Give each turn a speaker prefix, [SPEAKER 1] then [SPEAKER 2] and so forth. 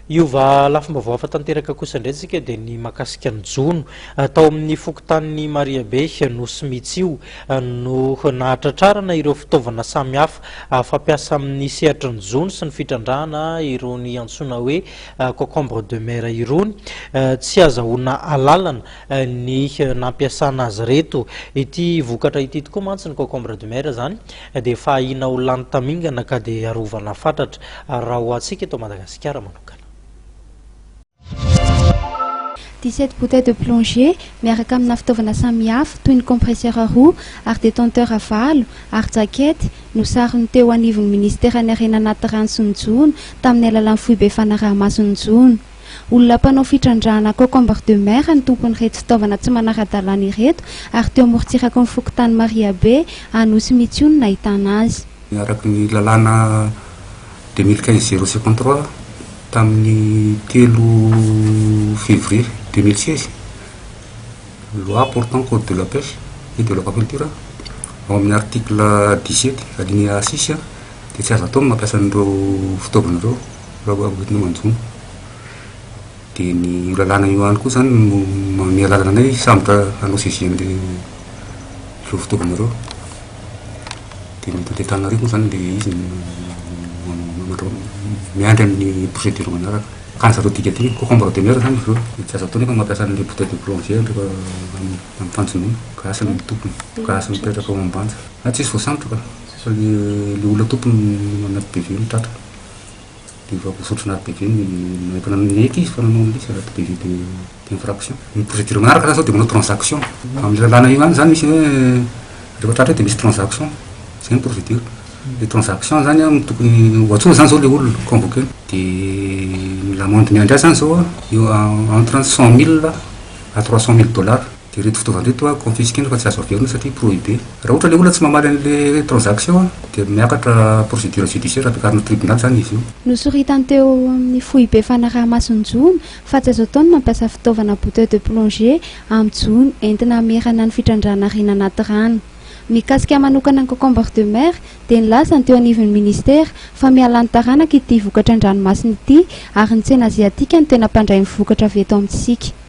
[SPEAKER 1] Hiova lafim-baovao hafa tanteraka kosa indray isika dia ny mahakasika ny jono. Tao amin'ny fokontanin'i Mariabe, Nosy Mitsio, no nahatratrarana ireo fitaovana samihafa fampiasa amin'ny sehatry ny jono sy ny fitrandrahana irony antsoina hoe concombre de mer irony. Tsy azahoana alalana ny nampiasana azy ireto. Ity vokatra ity tokoa mantsy ny concombre de mer izany dia efa ahiana ho lany tamingana ka dia arovana fatratra raha ho antsika eto Madagasikara manokana.
[SPEAKER 2] 17 bouteilles de plongée miaraka amina fitaovana samihafa toy ny compresseur roa ary détenteur valo ary jaquette no saron'ny teo anivon'ny minisiteran'ny harena anaty rano sy ny jono tamin'ny alalan'ny foibe fanaraha-mason'ny jono. Olona mpanao fitrandrahana concombre de mer ny tompon'ireto fitaovana tsy manara-dalàna ireto ary teo amorontsiraky ny fokontany Mariabe, Anosy mihitsy io no nahitana azy.
[SPEAKER 3] Araka ny lalàna 2015 053 tamin'ny 3 février 2016, loi portant code de la pêche et de l'aquaculture, ao amin'ny article 17 alinéa 6 dia tsy azo atao ny mampiasa an'ireo fitaovana ireo raha hoentina manjono. Dia ny io lalàna io ihany koa izany no manome alalana anay hisambotra hanao saisie an'ireo fitaovana ireo. Dia mety ho Antananarivo moa izany ilay izy no miandry amin'ny procédure manaraka. Ka ny zareo dika dika, concombre de mer izany izy ireo. Tsy azo atao nefa ny mampiasa an'ilay bouteille de plongée rehefa amin'ny fanjonoana. Gasy ny tompony, gasy mipetraka ao Ambanja. Ah tsisy voasambotra ka, fa le olona tompony anaty PV no tratra. Dia efa voasotro anaty PV ny, efa niaiky izy fa nanao an'ilay izy anaty PV d'infraction. Ny procédure manaraka zany zao dia manao transaction. Amin'ilay lalàna io ihany zany misy hoe rehefa tratra eo dia misy transaction, zay ny procédure. Le transaction zany an tokony ho antsoina zany zao le olona, convoquer-na. Dia ny l'amende miandry azy zany zao an, eo entre 100 000 à 300 000 dollars. Dia ireto fitaovana ireto an confisquer-na fa tsy azo averina satria prohibé. Raha ohatra ilay olona tsy mamaly an'ilay transaction an, dia miakatra procédure judiciaire, ampiakarina tribunal zany izy io.
[SPEAKER 2] Nosoritany teo amin'ny foibe fanaraha-mason'ny jono fa tsy azo atao ny mampiasa fitaovana bouteille de plongée amin'ny jono entina hamerana ny fitrandrahana harena anaty rano. Mikasika manokana ny concombre de mer dia nilaza ny teo anivon'ny ministera fa mihalany taranaka ity vokatra an-dranomasina ity ary ny tsena aziatika no tena mpandray ny vokatra avy eto amintsika.